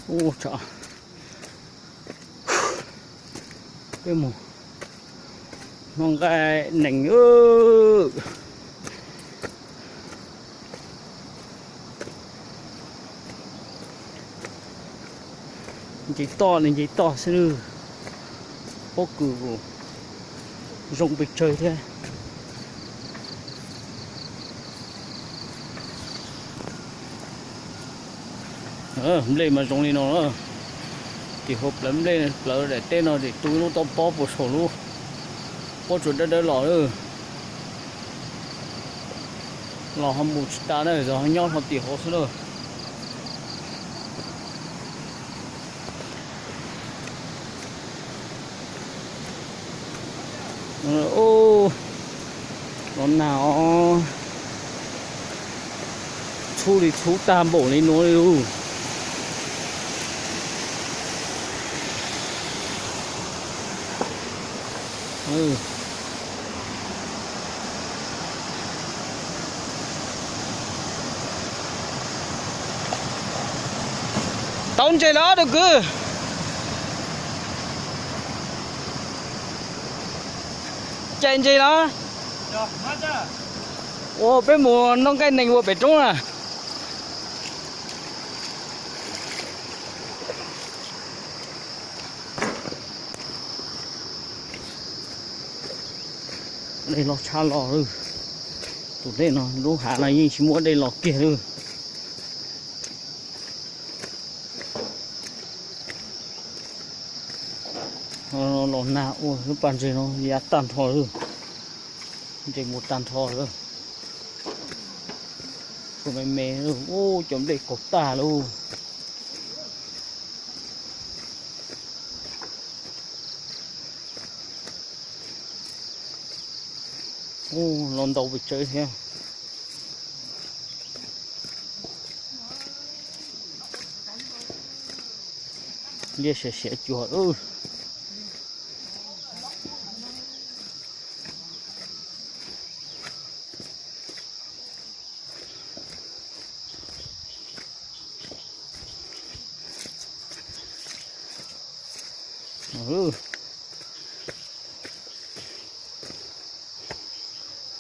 Ub, tsam peb mus noj nqaij nees. Nce toj li nce toj xwb nawb. Pob kws zoo pes tsawg thiab. Nplej mas zoo li no na. Tim hauv plawv nplej, plawv daim teb no ces tu lub toj pob puas saum lub pob tsuas dawb dawb los lawm. Los ho mus tsis tas na, zov ho nyob hlo tim hauv xwb na. Los nag os, txhub li txhub tag npaum li nuav li lauj. Tau ntses lawm ob tug kwv. Cais ntses los? Ua peb mus noj nqaij nees ua pem roob na. Dej loj tshaj loj lawm. Tus dej no lub hav no yeej tsis muaj dej los kiag lawm. Los nag ua lub pas ntses no ya tag nrho lawm. Ntses mus tag nrho lawm. Tsuas me me lawm, ub, cov nplej kaus tag lawm. Ub, los ntau pes tsawg thiab. Liaj siav siav cuag.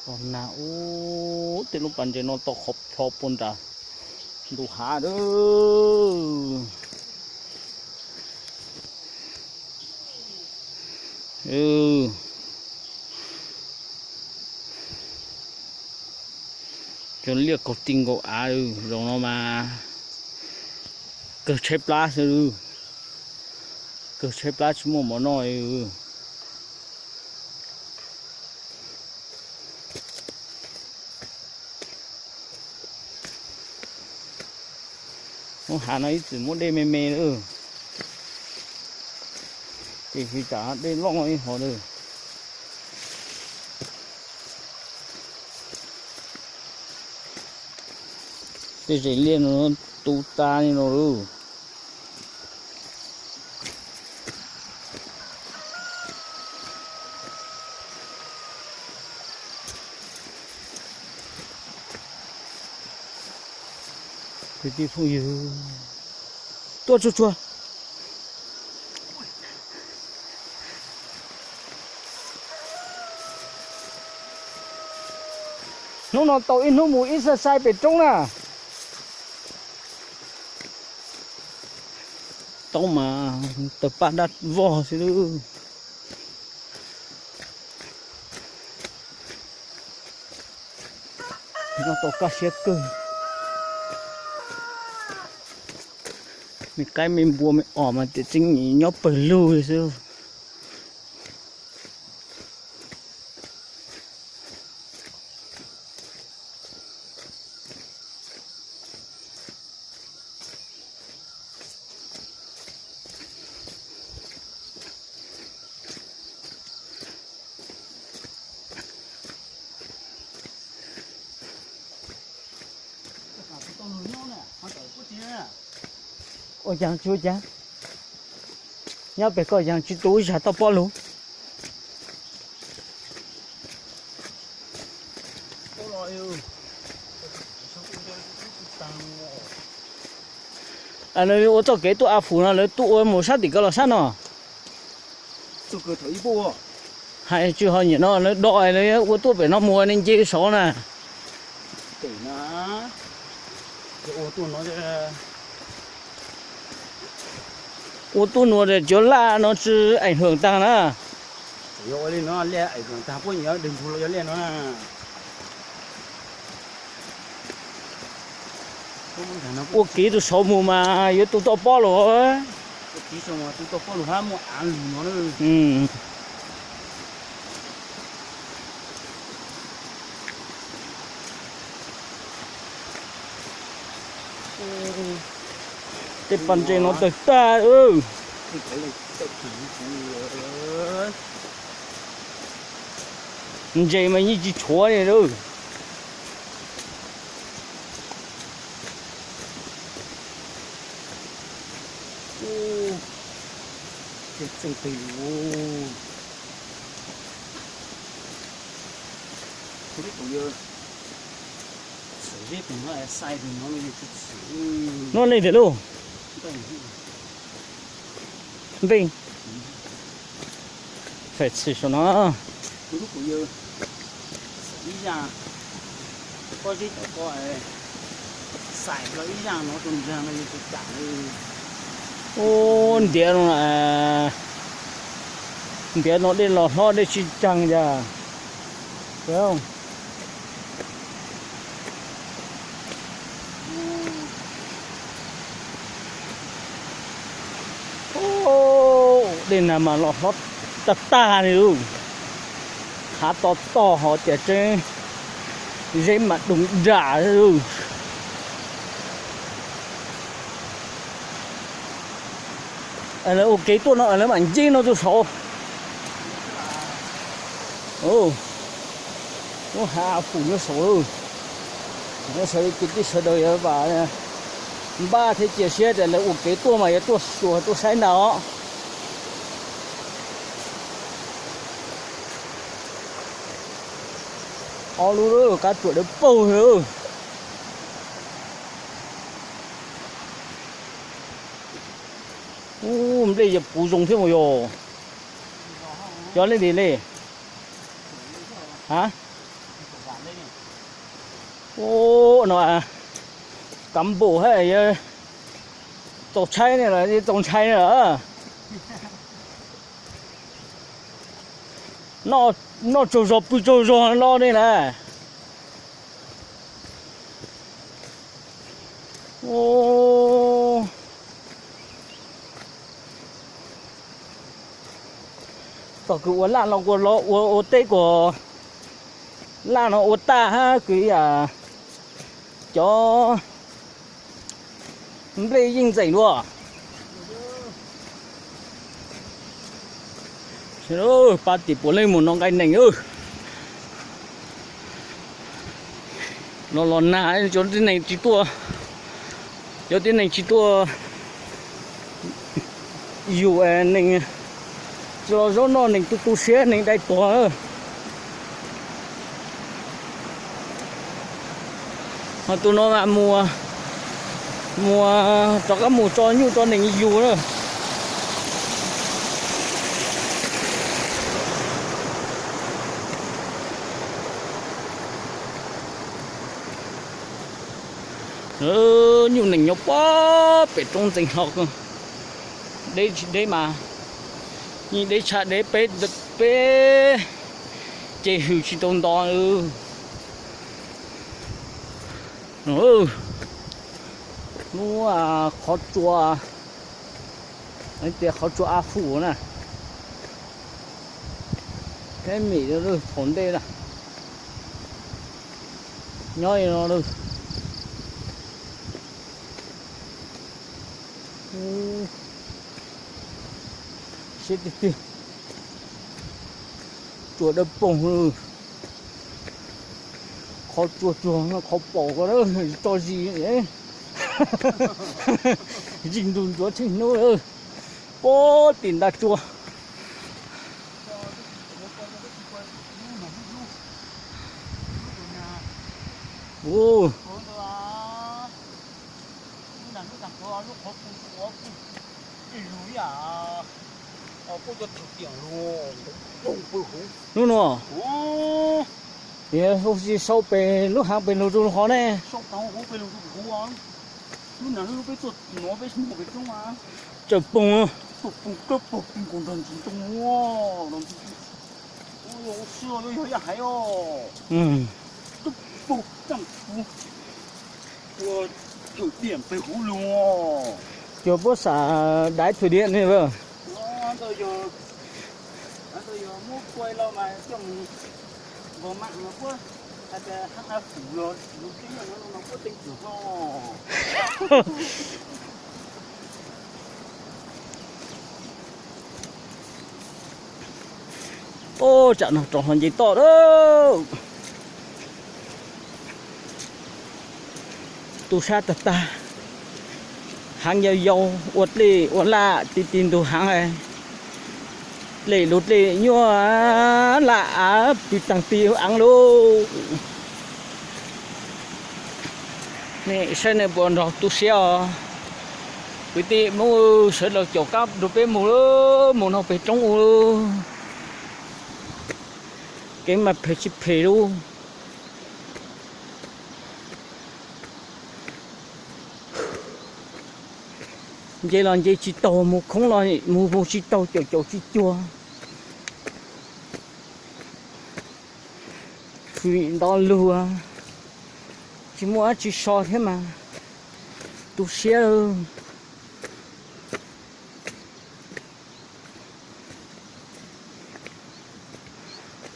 Los nag ub, tej lub pas ntses no tau qhov plho puag nram ntug hav lawm. Cov liaj kaus ti nkaus av, zaum no mas kawg tshaib plab xwb, kawg tshaib plab tsis muaj mov noj. Lub hav no ib txwm muaj dej me me lawm, tiam sis tsam dej loj ib hov lawm. Tej zes liaj no tu tas li no lawm. Kwv tij phooj ywg, tuaj tsuag tsuag. Hnub no tau ib hnub mus ib sai sai pem roob na. Tau mas tawg paj dab vog xwb. Nyob tau kaj siab kawg. Me qaib me npua me os mas tiam tseeb nyob pawg lug li xwb. Ua cas tsis ua cas? Nyob pem koj yog tsis tu ib zag toj pob lug. Lawv ua txoj kev tuaj A Fum no lawv tuaj ua mus sab tim ko los sab no. Hais tsis ho nyiam no lawv do lawv ua tuaj pem no mus ne nce saud na. Ua tuaj nuav cov laj no tsi eem hwm taag na. Ua kev rau saud mus mas yuav tu toj pob lug. Tej pas ntses no tawg tag. Ntses mas yeej tsis tshuav li lawm. Nuav leej twg lub npe? Fem txhim saum no. Ub, ntiav no, ntiav no dej los hlob dej tsis caag yog. Dej nag mas los hlob tag tag li lawm. Hav to tog hov tias tseeb, zeb mas doog dam. Lawv ua kev tuaj no lawv mam nce no rau saud. Lub hav Fum nyob saud lawm. Sawv daws kwv tij sawv daws yuav vam npaj thiab cia siab tias lawv ua kev tuaj mas yuav tuaj xyuas tuaj saib ntag os. Ob lub kab tsuas dawb paug li. Ub, nplej yog puv zoo thiab mus yog. Cov leej twg li? Ha? Ub, no kav npum hab, txaus ntshai ne los txaus ntshai ne lawm. Noj tsaug zog pw tsaug zog no ne na. Txog kws ua laj no kuas los ua ua teb kuas laj no ua tag hab kws yam cov nplej yeej ntxeem dua. Pab tim puav leej mus noj nqaij nees. Los los nag cov tib neeg tsis tuaj, cov tib neeg tsis tuaj yug neeg, tsis los zaub noj neeg tu tu siab neeg dai tuag. Ho tus no mas mus, mus rov qab mus tso nyuj tso nees yug na. Nyuj nees nyob pob pem roob ntxeev hlo, deb tsis deb mas, yeej deb tshaj deb, peb, peb ces hws tsis tau nto. Lub qhov tsua, tias qhov tsua A Fum na, peb mim thaum ntej na, nyob li no lawm. Siab tiag tiag. Tsua dawb paug, qhov tsua tsuag no qhov paum ko tso zis, zis ntus ntsuav tsheej hnub lawm. Pob tim nta tsua. Ub, Hnub no, yog hu tsis sau pem lub haav pem lug rau qhov ne. Tsaws poog. Cuag puab xav daiv thwm diam ne. Ub, tsam no rov hlo nce toj lawm. Tu sab tag tag, haav yau yau, ua dlej ua laj ti ti ntug haav, dlej lug dlej nyuaj laj av pw taag ti aav lauj. Nej saib nej puas nrog tu siab os. Kwv tij Hmoob sawv daws caum qab rau peb mus, mus nug peg roob ua, kev mas phem tsis phem lauj. Nce los nce tsis taug, mus khoob los mus mus tsis taug, caum caum tsis cuag. Tsis nto lug, tsis muaj dab tsi so thiab mas tu siab.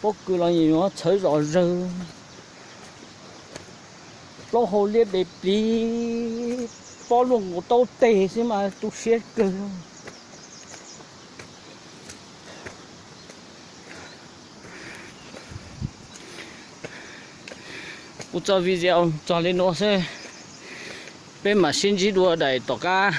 Pob kws los txhawv zom zaws, plaub hau liab de pliv, pob luaj nkaus taub teg xwb mas tu siab kawg. Kuv tso video txog li nuav xwb, peb mam sib ntsib dua daim tom qab.